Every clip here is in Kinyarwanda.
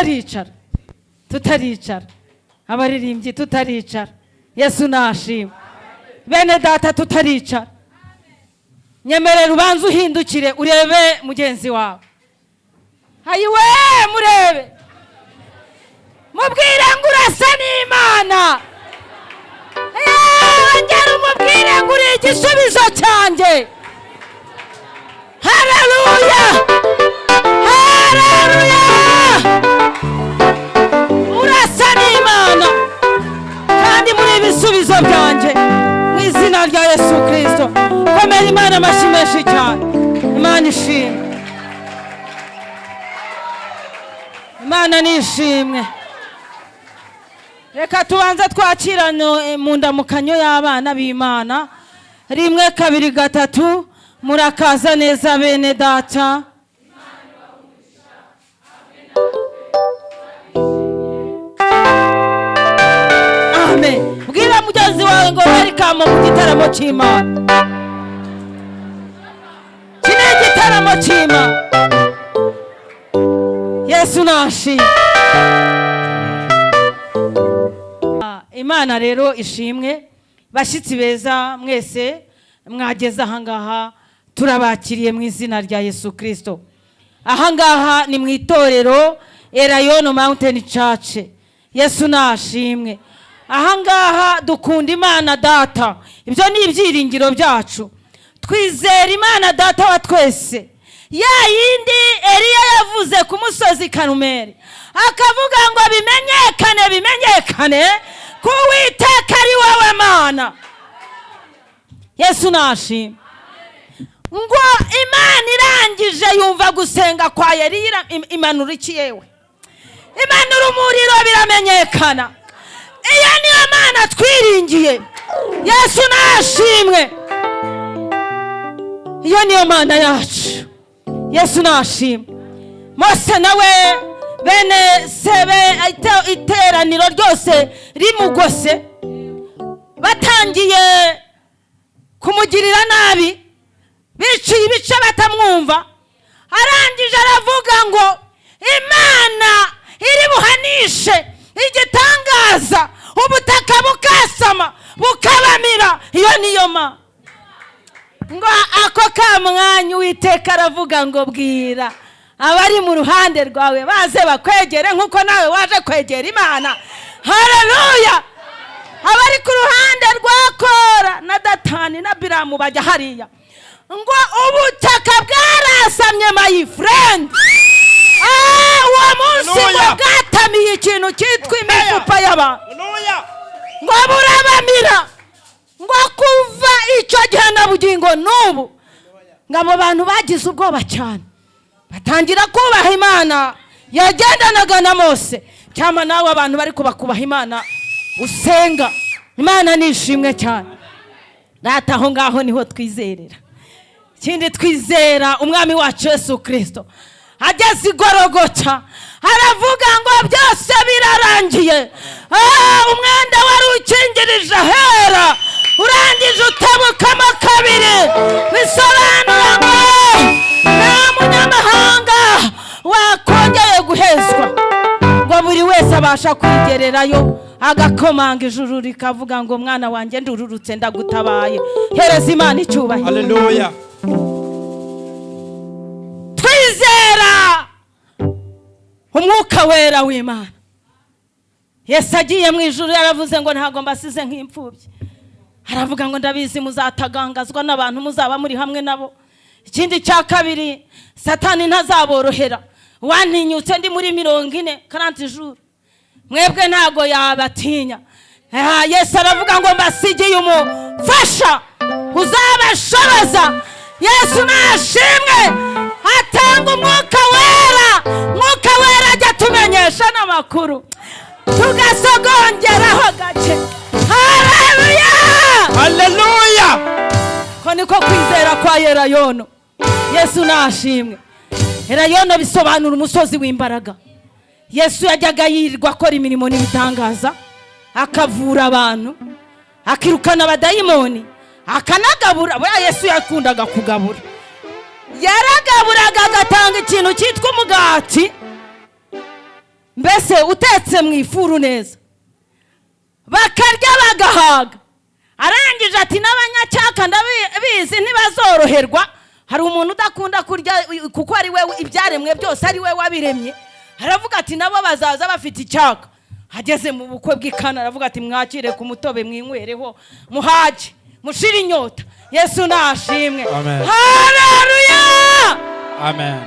Tutaricara, tutaricara, abaririmbyi, tutaricara. Yesu nashima. Bene data, tutaricara, nyemerera ubanze uhindukire urebe mugenzi wawe. Ayiwe, murebe, mubwire ngo urasa n'Imana. Ongera umubwire ngo uri igisubizo cyanjye. Haleluya, haleluya! Urasa n'Imana kandi muri ibisubizo byanjye mu izina rya Yesu Kirisito. Komera Imana amashyi menshi cyane. Imana ishimwe, Imana nishimwe. Reka tubanze twakirane mu ndamukanyo y'abana b'Imana. Rimwe, kabiri, gatatu. Murakaza neza, bene data. Amen. Bwira mugenzi wawe ngo welcome mu gitaramo cy'Imana. Iki ni igitaramo cy'Imana. Yesu nashimwe. Imana rero ishimwe. Bashyitsi beza mwese mwageze ahangaha, turabakiriye mu izina rya Yesu Kirisito. Ahangaha ni mu itorero Elayono Mountain Church. Yesu nashimwe. Ahangaha dukunda Imana Data, ibyo ni ibyiringiro byacu. Twizera Imana Data wa twese, ya yindi Eliya yavuze ku musozi Karumeli, akavuga ngo bimenyekane, bimenyekane ko Uwiteka ari wowe Mana. Yesu nashimwe. Ngo Imana irangije yumva gusenga kwa Eliya, imanura iki? Yewe, imanura umuriro, biramenyekana. Iyo niyo Mana twiringiye. Yesu nashimwe. Iyo niyo Mana yacu. Yesu nashimwe. Mose nawe, bene sebe, iteraniro ryose rimugose, batangiye kumugirira nabi, biciye ibice, batamwumva, arangije aravuga ngo Imana iri buhanishe igitangaza, ubutaka bukasama bukabamira. Iyo niyo ma ngo ako ka mwanya Uwiteka aravuga ngo bwira abari mu ruhande rwawe baze bakwegere nk'uko nawe waje kwegera Imana. Haleluya! Abari ku ruhande rwa Kora na Datani na Biramu bajya hariya. Ngo ubutaka bwarasamye, my friend. Uwo munsi ngo Haleluya. bwatamiye ikintu cyitwa imifupa y'abantu. Haleluya. Ngo burabamira. Ngo kuva icyo gihe na bugingo n'ubu, ngo abo bantu bagize ubwoba cyane, batangira kubaha Imana yagendanaga na Mose. Cyangwa nawe abantu bari kubakubaha Imana usenga. Imana ni ishimwe cyane. Rata, aho ngaho niho twizerera. Ikindi, twizera Umwami wacu Yesu Kirisito. Ageze i Gorogota aravuga ngo byose birarangiye. Umwenda wari ukingirije ahera urangije utabukamo kabiri, bisobanura ngo nta munyamahanga wakongeye guhezwa. Ngo buri wese abasha kwigererayo, agakomanga, ijuru rikavuga ngo mwana wanjye, ndururutse ndagutabaye. Hereza Imana icyubahiro. Haleluya. Twizera Umwuka Wera w'Imana. Yesu agiye mu ijuru yaravuze ngo ntabwo mbasize nk'imfubyi. Aravuga ngo ndabizi muzatagangazwa n'abantu muzaba muri hamwe nabo. Ikindi cya kabiri, Satani ntazaborohera. Wantinyutse ndi muri 40 quarante jours, mwebwe ntabwo yabatinya. Yesu aravuga ngo mbasigiye umufasha uzabashoboza. Yesu nashimwe. Atanga Umwuka Wera. Mwuka Wera ajya atumenyesha n'amakuru, tugasogongeraho gake. Haleluya! Haleluya. Ko niko kwizera kwa Elayono. Yesu nashimwe. Elayono bisobanura umusozi w'imbaraga. Yesu yajyaga yirirwa akora imirimo n'ibitangaza, akavura abantu, akirukana abadayimoni, akanagabura. Buriya Yesu yakundaga kugabura, yaragaburaga, agatanga ikintu cyitwa umugati. Mbese utetse mu ifuru neza, bakarya bagahaga. Arangije ati: "N'abanyacyaka ndabizi ntibazoroherwa." Hari umuntu udakunda kurya kuko ari we ibyaremwe byose, ari we wabiremye. Aravuga ati: "Nabo bazaza bafite icyaka." Ageze mu bukwe bw'Ikana aravuga ati: "Mwakire ku mutobe, mwinywereho, muhage mushire inyota." Yesu nashimwe. Amen. Haleluya. Amen.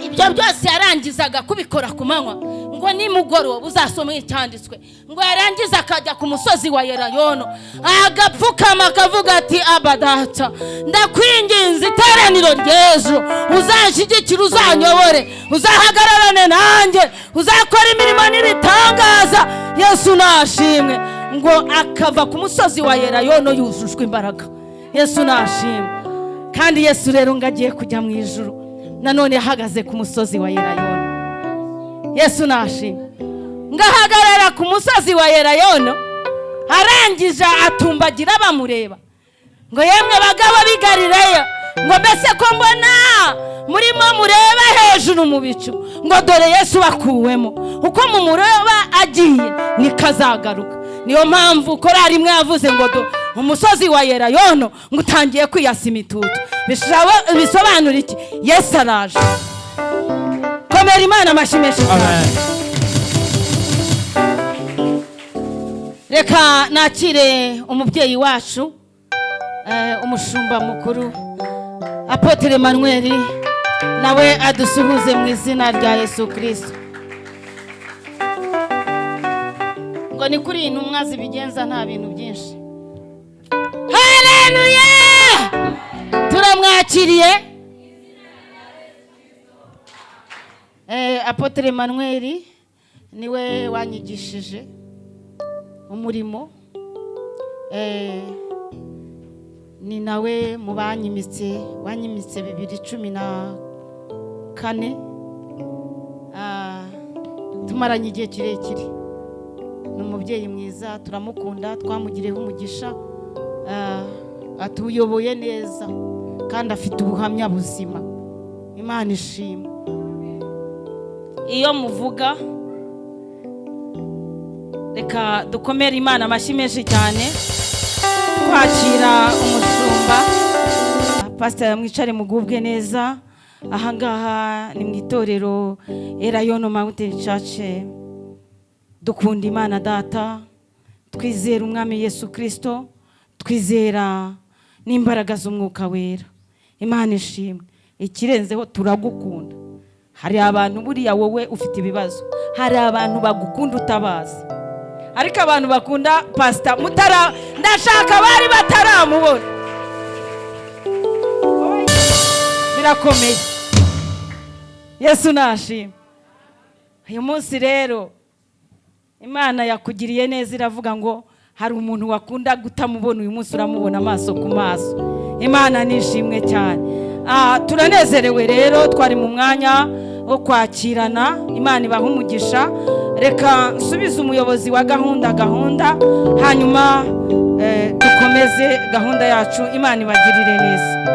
Ibyo byose yarangizaga kubikora ku manywa, ngo nimugoroba uzasome icyanditswe, ngo yarangiza akajya ku musozi wa Yerayono, agapfukama, akavuga ati: "Aba Data, ndakwinginze, iteraniro ry'ejo uzanshyigikire, uzanyobore, uzahagararane nanjye, uzakora imirimo n'ibitangaza." Yesu nashimwe. Ngo akava ku musozi wa Yerayono yujujwe imbaraga. Yesu nashimwe. Kandi Yesu rero ngo agiye kujya mu ijuru, nanone yahagaze ku musozi wa Yerayono. Yesu nashimwe. Ngo ahagarara ku musozi wa Yerayono, arangije atumbagira bamureba ngo: "Yemwe bagabo b'i Galileya," ngo, "mbese ko mbona murimo mureba hejuru mu bicu?" Ngo: "Dore Yesu bakuwemo, uko mumureba agiye niko azagaruka." Niyo mpamvu korari imwe yavuze ngo do umusozi wa Yerayono ngo utangiye kwiyasa imitutu. Bisobanura iki? Yesu araje. Komera Imana amashyi menshi cyane. Amen. Reka nakire umubyeyi wacu, umushumba mukuru Apôtre Emmanuel, nawe adusuhuze mu izina rya Yesu Kirisito. Ngo ni kuri iyi ntumwa zibigenza, nta bintu byinshi. Haleluya! Turamwakiriye Apôtre Emmanuel. Niwe wanyigishije umurimo, ni nawe mu banyimitse, wanyimitse 2014. Tumaranye igihe kirekire. Ni umubyeyi mwiza, turamukunda, twamugiriyeho umugisha. Atuyoboye neza kandi afite ubuhamya buzima. Imana ishima. Iyo muvuga, reka dukomere Imana amashyi menshi cyane twakira umushumba pasiteri. Mwicare mugubwe neza. Ahangaha ni mu itorero Erayono Mountain Church. Dukunda Imana Data, twizera Umwami Yesu Kirisito, twizera n'imbaraga z'Umwuka Wera. Imana ishimwe. Ikirenzeho, turagukunda. Hari abantu, buriya wowe ufite ibibazo, hari abantu bagukunda utabazi, ariko abantu bakunda pasita mutara, ndashaka bari bataramubona, birakomeye. Yesu nashima. Uyu munsi rero Imana yakugiriye neza, iravuga ngo hari umuntu wakunda kutamubona, uyu munsi uramubona amaso ku maso. Imana nishimwe cyane. Turanezerewe rero, twari mu mwanya wo kwakirana. Imana ibaha umugisha. Reka nsubize umuyobozi wa gahunda, hanyuma dukomeze gahunda yacu. Imana ibagirire neza.